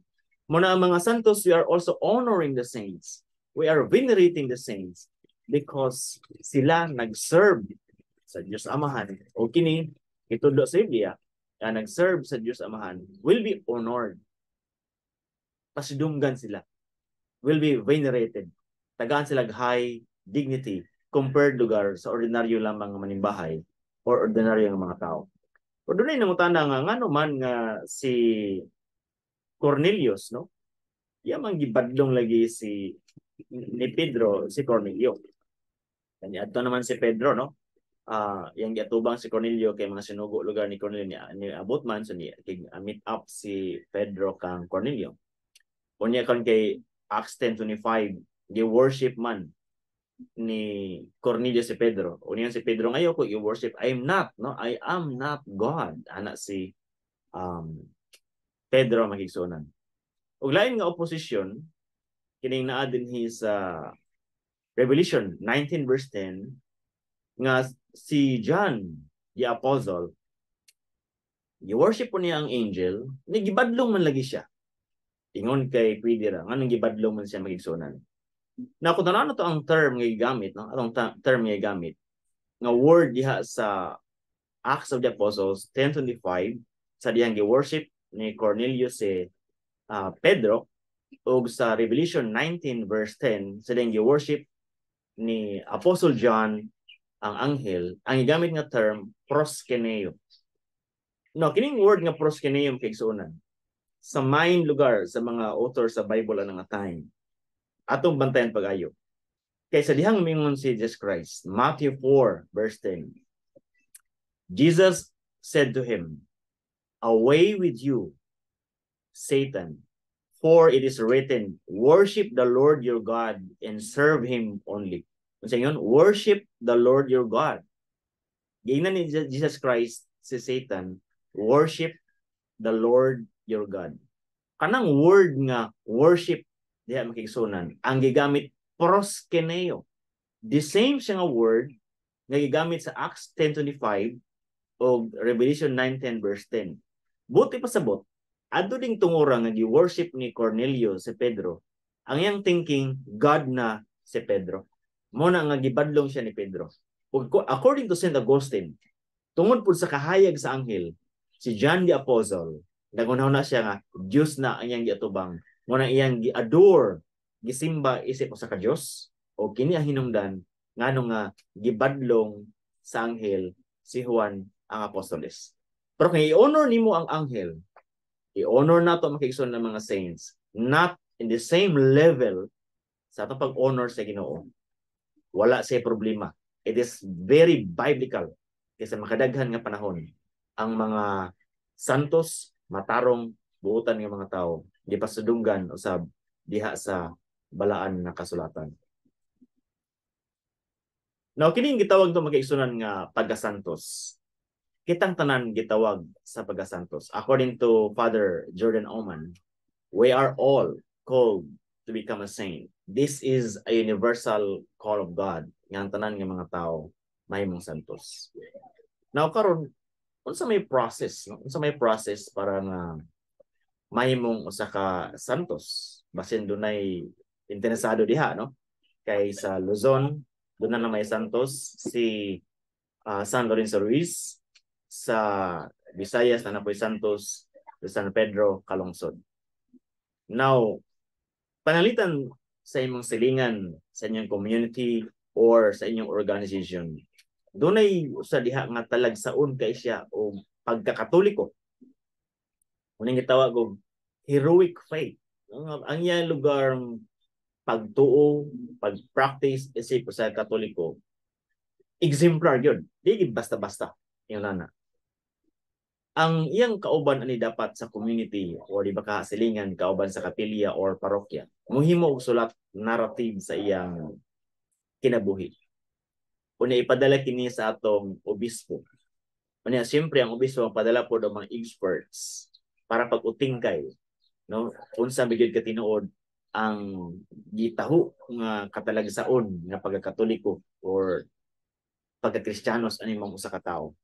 Mao na ang mga santos, we are also honoring the saints. We are venerating the saints because sila nag-serve sa Dios Amahan. O kini itudlo sa Biblia nga nag-serve sa Dios Amahan will be honored. Pasidunggan sila. Will be venerated. Tagaan sila high dignity compared lugar sa ordinaryo lamang nga manimbahay or ordinaryo nga mga tao. O dunay nangutana nga ngano man nga si Cornelius, no? Iya man gibadlong lagi si ni Pedro si Cornelio. Kanya adto naman si Pedro, no? Yang giatubang si Cornelio kay mga sinugo lugar ni Cornelio ni abot man, so ni kay meet up si Pedro kang Cornelio. Unya kon kay Acts 10:25, gi-worship man ni Cornelio si Pedro. Unya si Pedro, "Ayaw ko i-worship. I am not, no? I am not God." Ana si Pedro, mga kaigsuonan. Ug lain nga opposition kining naa dinhi sa Revelation 19 verse 10 nga si John the Apostle, gi-worship po niya ang angel ni gibadlong man lagi siya. Ingon kay pwede ra, nganong gibadlong man siya, mga kaigsuonan? Na kung ano to ang term nga gigamit, no, atong term nga gigamit nga word diha sa Acts of the Apostles 10:25 sa dihang gi-worship ni Cornelius si Pedro ug sa Revelation 19 verse 10 sa dihang gi-worship ni Apostle John ang anghel, ang gigamit nga term, proskeneo. No, kining word nga proskeneo, mga kaigsuonan, sa main lugar sa mga author sa Bible ang nga time. Atong bantayan pag-ayo. Kay sa dihang mingon si Jesus Christ, Matthew 4 verse 10. Jesus said to him, "Away with you, Satan, for it is written, 'Worship the Lord your God and serve him only.'" Unsa ingon? "Worship the Lord your God." Giingnan ni Jesus Christ si Satan, "Worship the Lord your God." Kanang word nga worship diha, mga kaigsuonan, ang gigamit, proskeneo. The same siya nga word nga gigamit sa Acts 10:25 o Revelation 9:10 verse 10. Buot pasabot, adto ding tungura nga gi-worship ni Cornelio si Pedro, ang iyang thinking, God na si Pedro. Mao na nga gibadlong siya ni Pedro. Ug according to St. Augustine, Tungod pud sa kahayag sa anghel, si John the Apostle, naghuna siya nga Dios na ang iyang giatubang, mo na iyang gi-adore, gisimba isip usa ka Dios, o kini ang hinungdan ngano nga gibadlong sa anghel si Juan ang Apostoles. Pero kung i-honor nimo ang anghel, i-honor nato, mga ng mga saints, not in the same level sa atong pag-honor sa Ginoo. Wala siya problema. It is very biblical kaysa makadaghan nga panahon ang mga santos, matarong, buutan nga mga tao, di pa sudunggan usab diha sa Balaan nga Kasulatan. Now, kini gitawag to, mga igsuonan, nga pagkasantos. Kitang tanan gitawag sa pagkasantos. According to Father Jordan Oman, we are all called to become a saint. This is a universal call of God nga ang tanan nga mga tao mahimong santos. Now karon, unsa may process, no? Unsa may process para nga mahimong usa ka santos? Basin dunay interesado diha, no? Kay sa Luzon, doon na may santos si San Lorenzo Ruiz, sa Visayas na napoy santos sa San Pedro Calungsod. Now, panalitan sa imong silingan, sa inyong community or sa inyong organization, dunay usa diha nga talagsaon kay siya o pagkakatoliko. Uning gitawag og heroic faith. Ang iyang lugar pagtuo, pag-practice isip sa Katoliko, exemplar yun. Di gid basta-basta yung nana. Ang iyang kauban ani dapat sa community or di ba ka silingan kauban sa kapilya or parokya, muhimo og sulat, narrative sa iyang kinabuhi. Unya ipadala kini sa atong obispo. Unya siyempre ang obispo magpadala po ng mga experts para pag-utingkay, no, unsa bigid ka tinuod ang gitaho nga katalagsaon nga pagkakatoliko or pagkakristiyanos ani mong usa ka tawo.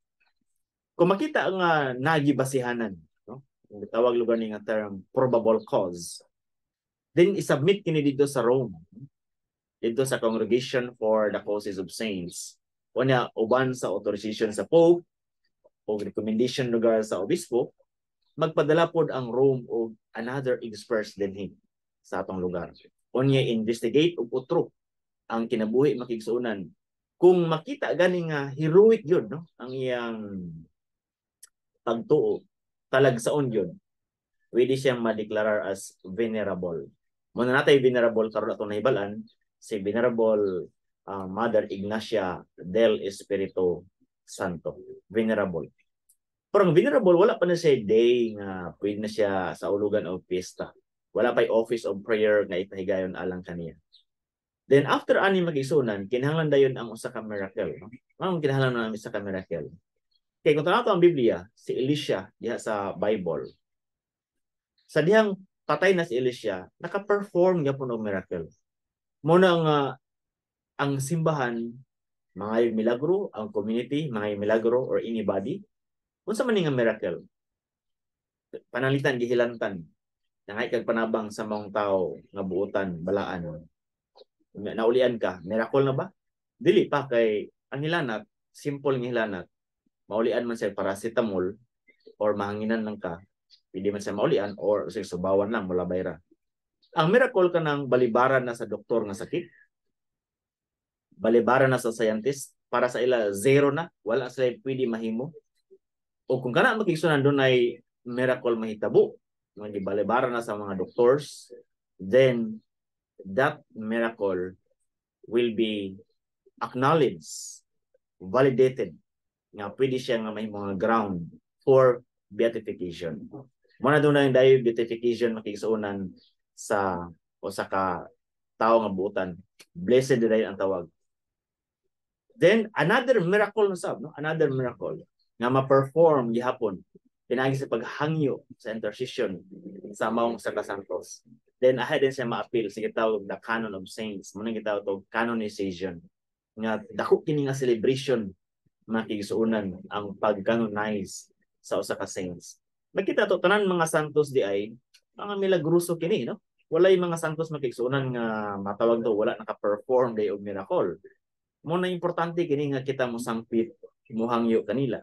Kung makita nga nagibasihanan, no, tawag lugar ni nga term probable cause, then isubmit kini dito sa Rome, dito sa Congregation for the Causes of Saints. Unya uban sa authorization sa Pope o recommendation lugar sa obispo, magpadala pod ang Rome og another experts dinhi sa atong lugar. Unya investigate og utro ang kinabuhi, mga kaigsuonan. Kung makita gani nga heroic yun, no, ang iyang pagtuo, talagsaon yun, pwede siyang madeklarar as venerable. Muna natay venerable karon atong nahibalan si Venerable Mother Ignacia del Espiritu Santo. Venerable. Pero ang venerable, wala pa na siya day nga pwede na siya sa ulugan o piyesta. Wala pa office of prayer nga ipahigayon alang kaniya. Then after ani, mga kaigsuonan, kinahanglan dayon ang usa ka miracle. No? Anong kinahanglan na usa ka miracle? Kay kung tanaw ang Biblia, si Elisha diha sa Bible. Sa dihang patay na si Elisha, naka-perform gyapon og miracle. Muna nga ang simbahan mga milagro, ang community mga milagro or anybody. Unsa man nga miracle? Panalitan gihilantan. Nangay kag panabang sa maong tao nga buotan, balaan. Naulian ka, miracle na ba? Dili pa kay ang hilanat, simple nga hilanat. Maulian man siya paracetamol or mahanginan lang ka, pwede man siya maulian or sige, subawan lang mula bayra. Ang miracle ka ng balibaran na sa doktor nga sakit, balibaran na sa scientist, para sa ila zero na, wala sila pwede mahimo. O kung kana, mga kaigsuonan, dunay miracle mahitabo, mga gibalibaran na sa mga doctors, then that miracle will be acknowledged, validated, nga pwede siya nga may mga ground for beatification. Muna doon na yung dayo beatification, mga kaigsuonan, sa usa ka tao nga buutan. Blessed dayon ang tawag. Then another miracle na sab, no? Another miracle nga ma-perform gihapon pinaagi sa paghangyo sa intercession sa maong sa santos. Then ahead din siya ma-appeal sa gitawag the canon of saints. Muna gitawag to canonization nga dako kini nga celebration, mga kaigsuonan, ang pag-canonize sa usa ka saints. Makita to tanan mga santos di ay mga milagroso kini, no? Walay mga santos, mga kaigsuonan, nga matawag to wala naka-perform day og miracle. Mo na importante kini nga kita mo sangpit, muhangyo kanila.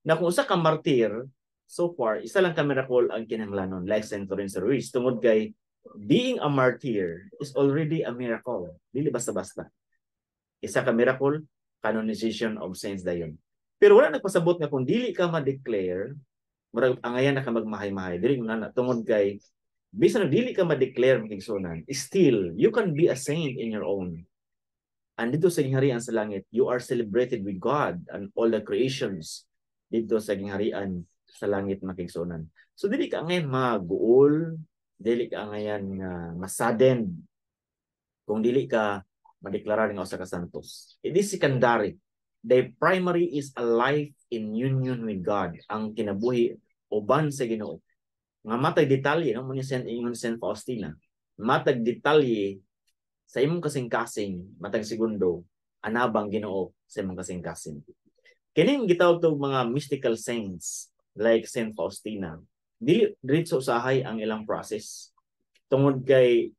Na kung usa ka martyr, so far, isa lang ka miracle ang kinahanglanon, like Saint Lorenzo Ruiz, tungod kay being a martyr is already a miracle. Dili basta-basta. Isa ka miracle, canonization of saints dayon. Pero wala nagpasabot nga kung dili ka ma-declare, murag angayan na ka magmahay-mahay. Dili mo na tungod kay bisan dili ka ma-declare, mga kaigsuonan, still you can be a saint in your own. And dito sa gingharian sa langit, you are celebrated with God and all the creations dito sa gingharian sa langit, mga kaigsuonan. So dili ka angayan maguol, dili ka angayan nga masadden kung dili ka madeklarar nga usa ka santos. It is secondary. The primary is a life in union with God. Ang kinabuhi uban sa Ginoo. Nga matag detalye, no, mo ni Saint, ingon Saint Faustina. Matag detalye sa imong kasing-kasing, matag segundo, anabang Ginoo sa imong kasing-kasing. Kining gitawag to mga mystical saints like Saint Faustina. Dili diretso usahay ang ilang process. Tungod kay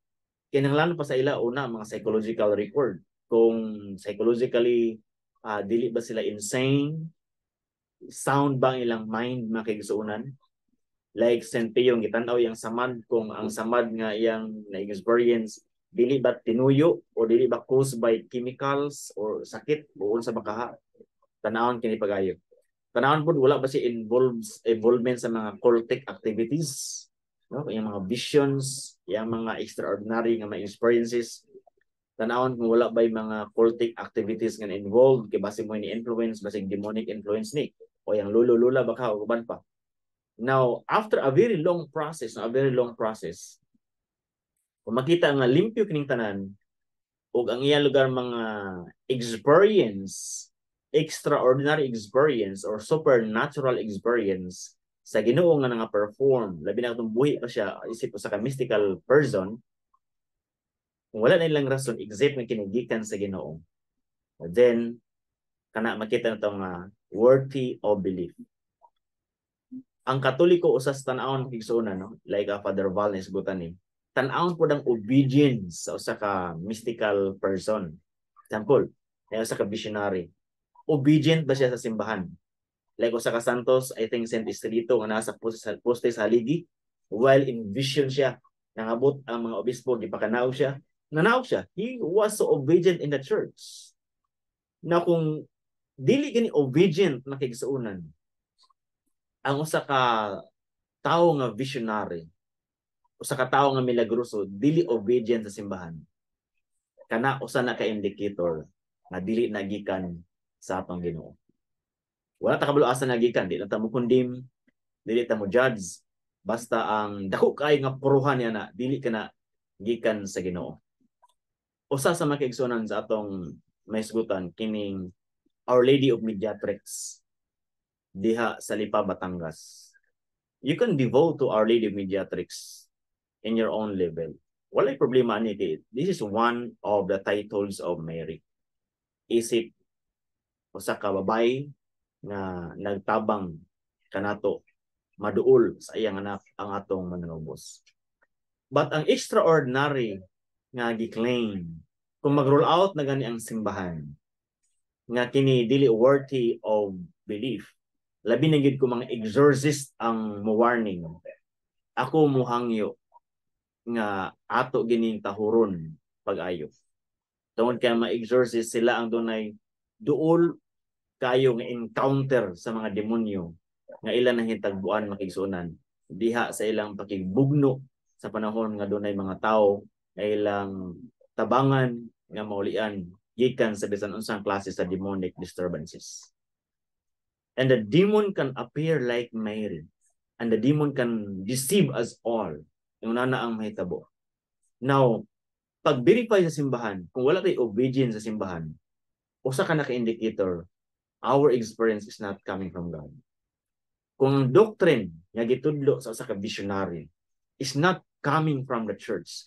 kinahanglan pa sa ila una mga psychological record. Kung psychologically dili ba sila insane, sound ba ang ilang mind, mga kaigsuonan? Like Saint Pio, gitan-aw yang samad, kung ang samad nga iyang na-experience dili ba tinuyo o dili ba caused by chemicals or sakit buon sa bakaha. Tanawon kini pagayo. Tanawon pud wala ba siya involves involvement sa mga cultic activities, no, yung mga visions, yung mga extraordinary nga mga experiences. Tanawon kung wala ba mga cultic activities nga involved kay basi mo ni influence, basig demonic influence ni o yang lulo-lula baka o uban pa. Now, after a very long process, a very long process, kung makita nga limpyo kining tanan ug ang iya lugar mga experience, extraordinary experience or supernatural experience sa Ginoo nga nga perform, labi na atong buhi pa siya isip usa ka mystical person, kung wala na ilang rason except nga kini gikan sa Ginoo, then kana makita na nga worthy of belief. Ang Katoliko usas tan-awon, higsuonan, no, like a Father Val nisgutan ni, tan-awon pod ang obedience sa usa ka mystical person. Example, ay usa ka visionary, obedient ba siya sa simbahan? Like usa ka santos, I think Saint Estelito, nga nasa poste sa haligi, while in vision siya, nangabot ang mga obispo, gipakanaog siya, nanaog siya. He was so obedient in the church. Na kung dili gani obedient na kaigsuonan ang usa ka tawo nga visionary, usa ka tawo nga milagroso, dili obedient sa simbahan, kana usa na ka indicator nga dili na gikan sa atong Ginoo. Wala ta kabalo asa nagikan, di lang ta mo condemn, dili ta mo judge, basta ang dako kay nga puruhan niya na dili ka na gikan sa Ginoo. Usa sa mga kaigsuonan sa atong mahisgutan kining Our Lady of Mediatrix diha sa Lipa, Batangas. You can devote to Our Lady of Mediatrix in your own level. Walay problema ani kay this is one of the titles of Mary. Isip usa ka babae nga nagtabang kanato maduol sa iyang anak ang atong Manunubos. But ang extraordinary nga gi-claim, kung mag-roll out na gani ang simbahan nga kini dili worthy of belief, labi na gyud kung mga exorcist ang mo warning, ako muhangyo nga ato gining tahuron pag-ayo tungod kay mga exorcist, sila ang dunay duol kayo nga encounter sa mga demonyo nga ilang nahitagbuan, mga kaigsuonan, diha sa ilang pakigbugno sa panahon nga dunay mga tao nga ilang tabangan nga maulian gikan sa bisan unsang klase sa demonic disturbances. And the demon can appear like Mary. And the demon can deceive us all. Yung nana ang mahitabo. Now, pag-verify sa simbahan, kung wala tayo obedience sa simbahan, usa ka na ka-indicator, our experience is not coming from God. Kung ang doctrine nga gitudlo sa usa ka visionary is not coming from the church,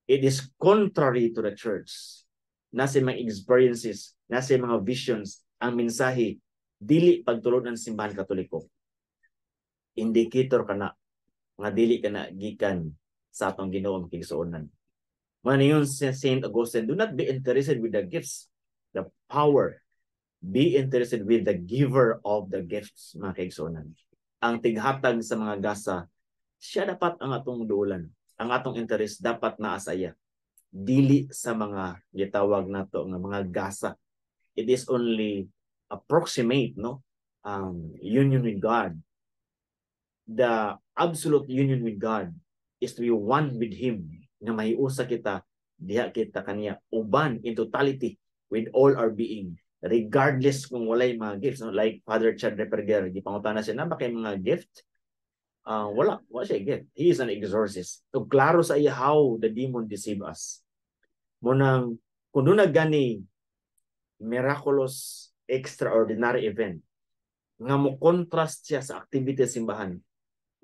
it is contrary to the church. Nasa mga experiences, nasa mga visions, ang mensahe, dili pagtulod ng Simbahan Katoliko. Indicator ka na nga dili ka na gikan sa atong Ginoo, mga kaigsuonan. Man yun si Saint Augustine, do not be interested with the gifts, the power. Be interested with the giver of the gifts, mga kaigsuonan. Ang tighatag sa mga gasa, siya dapat ang atong duulan. Ang atong interest dapat naa sa iya. Dili sa mga gitawag nato nga mga gasa. It is only approximate, no? Union with God. The absolute union with God is to be one with Him, nga mahiusa kita diha kita kaniya uban in totality with all our being, regardless kung walay mga gifts, no? Like Father Chad Ripperger, gipangutana siya na ba kay mga gift, wala wala siya gift. He is an exorcist, so klaro sa iya how the demon deceive us. Mao nang kung duna gani miraculous extraordinary event nga mo contrast siya sa activity sa simbahan,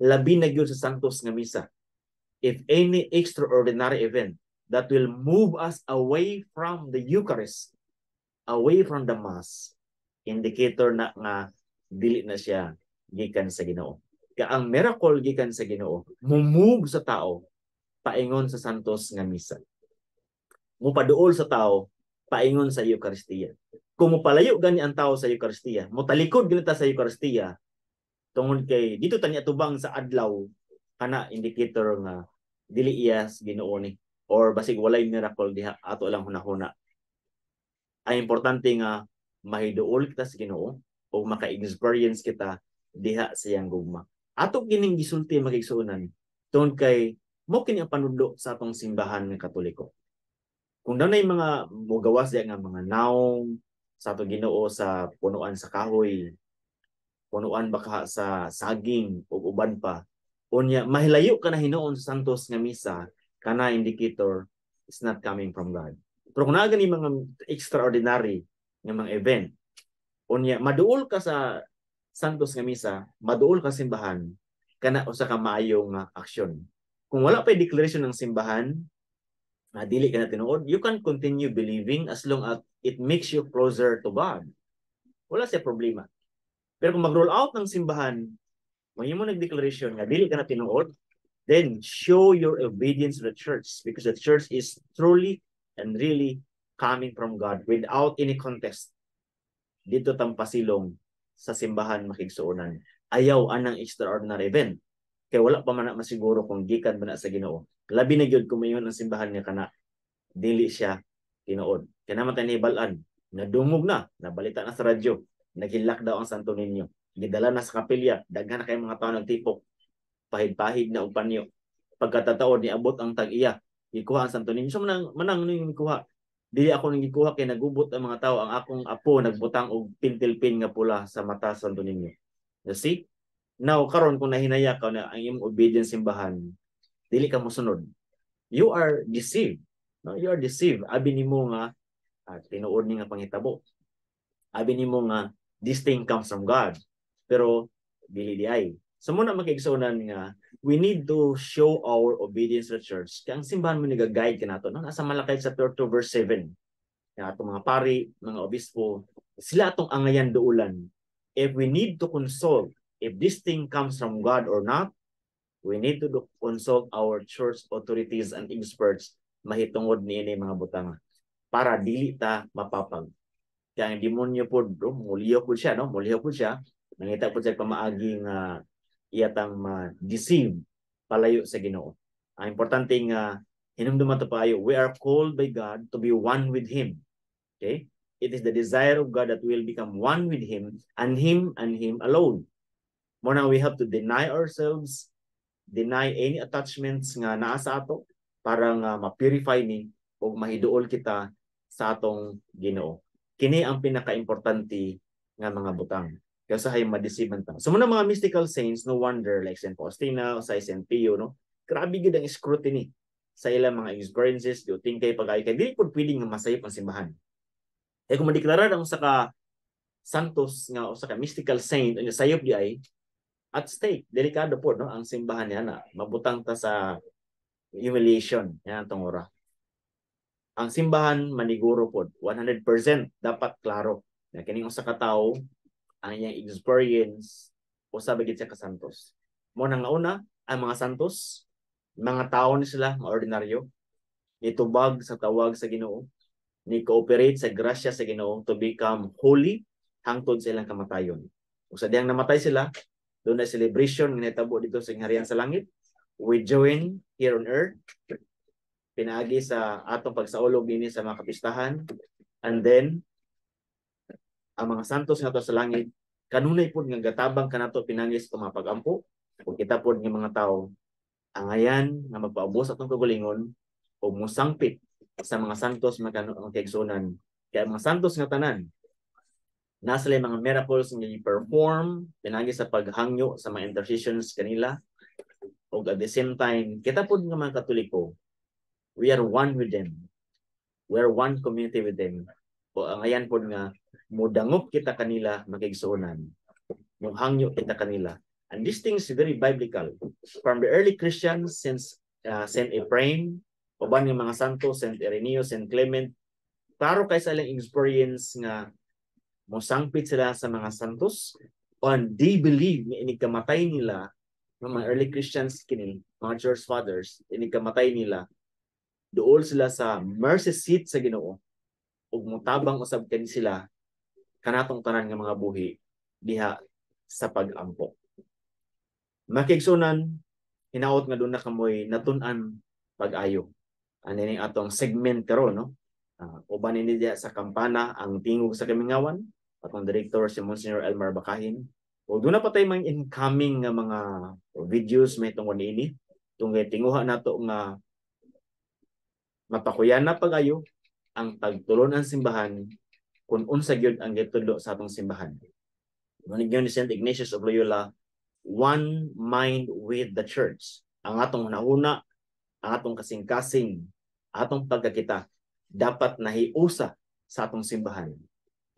labi na gyud sa Santos nga Misa, if any extraordinary event that will move us away from the Eucharist, away from the Mass, indicator na nga dili na siya gikan sa Ginoo. Kay ang miracle gikan sa Ginoo, mumove sa tao paingon sa Santos nga Misa. Mupaduol sa tao paingon sa Eucharistia. Kung mopalayo gani ang tao sa Eucharistia, motalikod gani ta sa Eucharistia, tungod kay dito tanya tubang sa adlaw, kana indicator nga dili iya Ginoo ni or basig walay miracle diha, ato lang hunahuna. Ang importante nga mahiduol kita sa Ginoo o maka-experience kita diha sa iyang gugma. Ato kining gisulti, mga kaigsuonan, tungod kay mao kini ang panudlo sa atong simbahan nga Katoliko. Kung dunay mga mogawas diha nga mga naong sa atong Ginoo sa punuan sa kahoy, punuan baka sa saging ug uban pa, unya mahilayo ka na hinuon sa Santos nga Misa, kana indicator is not coming from God. Pero kung naa gani mga extraordinary nga mga event, unya maduol ka sa Santos nga Misa, maduol ka simbahan, kana usa ka maayo nga aksyon. Kung wala pa declaration ng simbahan, na dili ka na tinuod, you can continue believing as long as it makes you closer to God. Wala siya problema. Pero kung mag-roll out ng simbahan, mahimo nag-declaration nga dili ka na tinuod, then show your obedience to the church because the church is truly and really coming from God without any contest. Dito tampasilong sa simbahan, mga kaigsuonan. Ayaw anang extraordinary event. Kay wala pa man na masiguro kung gikan ba na sa Ginoo. Labi na gyud kung mayon ang simbahan nga kana dili siya tinuod. Kaya naman tayo nahibal-an, nadungog na, nabalita na sa radyo, naghilak daw ang Santo Niño. Gidala na sa kapilya, daghan na kay mga tao nagtipok. Pahid-pahid na og panyo. Pagkatataon, niabot ang tag-iya. Gikuha ang Santo Niño. So manang manang ning gikuha. Dili ako ning gikuha kay nagubot ang mga tao. Ang akong apo nagbutang og pentel pen nga pula sa mata sa Santo Niño. You see? Now karon kung nahinaya ka na ang imong obedience simbahan, dili ka mosunod. You are deceived. No, you are deceived. Abi nimo nga tinuod ni nga panghitabo. Abi nimo nga this thing comes from God. Pero dili diay. So mao na, mga kaigsuonan, nga we need to show our obedience to the church. Kaya ang simbahan mo nag-guide kanato. No? Nasa Malakay chapter 2 verse 7. Kaya atong mga pari, mga obispo, sila atong angayan duulan. If we need to consult if this thing comes from God or not, we need to consult our church authorities and experts mahitungod niini mga butanga para dili ta mapapag. Kaya ang demonyo po, bro, muliyo po siya, no? Muliyo po siya. Nangita po siya pamaagi nga iyatang ma-deceive palayo sa Ginoo. Ang importante nga hinumduman to paayo, we are called by God to be one with Him. Okay? It is the desire of God that we will become one with Him and Him and Him alone. Mao na we have to deny ourselves, deny any attachments nga naa sa ato para nga ma-purify ni ug mahiduol kita sa atong Ginoo. Kini ang pinaka-importante nga mga butang. Kaya usahay ma-deceive man ta. So mao mga mystical saints, no wonder like Saint Faustina, sa Saint Pio, no? Grabe gid ang scrutiny sa ilang mga experiences, do tingkay pag kay dili pud pwede nga masayop ang simbahan. Kaya kung madeklarar ang usa ka santos nga usa ka mystical saint unya sayop di ay, at stake, delikado po, no, ang simbahan niya na mabutang ta sa humiliation yan atong ora. Ang simbahan maniguro pod 100% dapat klaro na kining usa ka tawo, ang iyang experience, usa ba gid siya ka santos. Mao na nga una, ang mga santos, mga tao ni sila, mga ordinaryo, nitubag sa tawag sa Ginoo. Ni cooperate sa grasya sa Ginoo to become holy hangtod sa ilang kamatayon. Ug sa diyang namatay sila, duna celebration nga nahitabo dito sa Gingharian sa Langit. We join here on earth pinaagi sa atong pagsaulog dinhi sa mga kapistahan, and then ang mga santos nga sa langit kanunay pud nga gatabang kanato pinagi sa mga pag-ampo. Ug kita pud nga mga tawo, angayan nga magpaubos atong kaugalingon o musangpit sa mga santos, mga kaigsuonan, kay ang mga santos nga tanan nasa mga miracles nga i-perform pinagi sa paghangyo sa mga intercessions kanila. Ug at the same time, kita pud nga mga Katoliko, we are one with them, we are one community with them. O angayan pud nga mudangop kita kanila, mga kaigsuonan, muhangyo kita kanila. And these things very biblical from the early Christians since Saint Ephraim, uban nga mga santo, Saint Irenaeus, Saint Clement. Klaro kay sa ilang experience nga mosangpit sila sa mga santos and they believe nga inig kamatay nila, ng mga early Christians kini, mga church fathers, inig kamatay nila, duol sila sa mercy seat sa Ginoo ug motabang usab kani sila kanatong tanan nga mga buhi diha sa pag-ampo. Mga kaigsuonan, hinaot nga duna kamoy natun-an pag-ayo. Ano ning atong segment karon, no? Uban ini diha sa Kampana, ang Tingog sa Kamingawan, atong director si Monsignor Elmer Bakahin. O duna pa tay mga incoming nga mga videos may tungod niini. Tungay tinguha nato nga mapakuyana pag-ayo ang pagtulon ang simbahan kung unsa gyud ang gitudlo sa atong simbahan. Ngunit ni Saint Ignatius of Loyola, one mind with the church. Ang atong hunahuna, ang atong kasing-kasing, atong pagkakita, dapat nahiusa sa atong simbahan.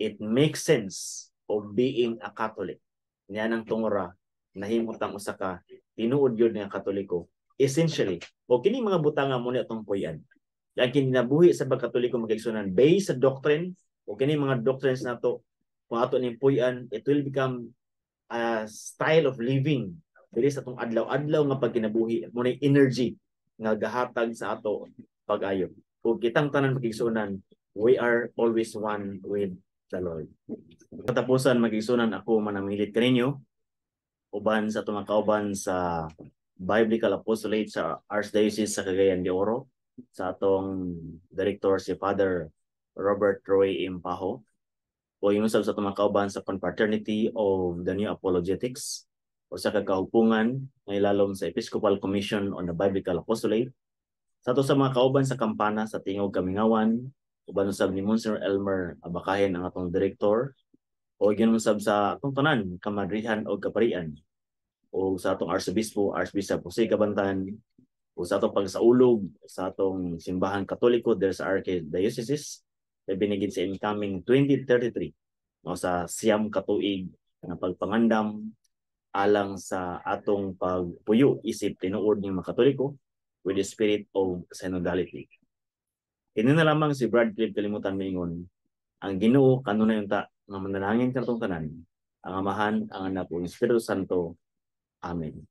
It makes sense of being a Catholic. Niya nang tungura, nahimutang usa ka tinuod yun nga Katoliko. Essentially, o kini mga butanga mo ni atong puy-an. Ang kinabuhi sa pagkatoliko, mga kaigsuonan, based sa doctrine, o kini mga doctrines nato, kung ato ning puy-an, it will become a style of living dili sa atong adlaw-adlaw nga pagkinabuhi mo, energy nga gahatag sa ato pag-ayo. Ug kitang tanan, mga kaigsuonan, we are always one with the Lord. Katapusan, mga kaigsuonan, ako manamilit kaninyo uban sa atong mga kauban sa Biblical Apostolate sa Archdiocese sa Cagayan de Oro, sa atong director si Father Robert Roy Impaho, o yung usab sa atong mga kauban sa Confraternity of the New Apologetics o sa kagkahupungan nga ilalom sa Episcopal Commission on the Biblical Apostolate, sa ato sa mga kauban sa Kampana sa Tingog Kamingawan, uban usab ni Monsignor Elmer Abacahin, ang atong director, o gyud usab sa atong tanan kamadrihan o kaparian, o sa atong Arsobispo, Archbishop Jose Cabantan, o sa atong pagsaulog sa atong Simbahan Katoliko there sa Archdiocese binigid sa incoming 2033, no, sa 9 ka tuig nga pagpangandam alang sa atong pagpuyo isip tinuod ng mga Katoliko with the spirit of synodality. Kini na lamang si Brad Cliff Kalimutan miingon, ang Ginoo kanunay unta nga manalangin kanatong tanan, ang Amahan, ang Anak ug Espiritu Santo. Amen.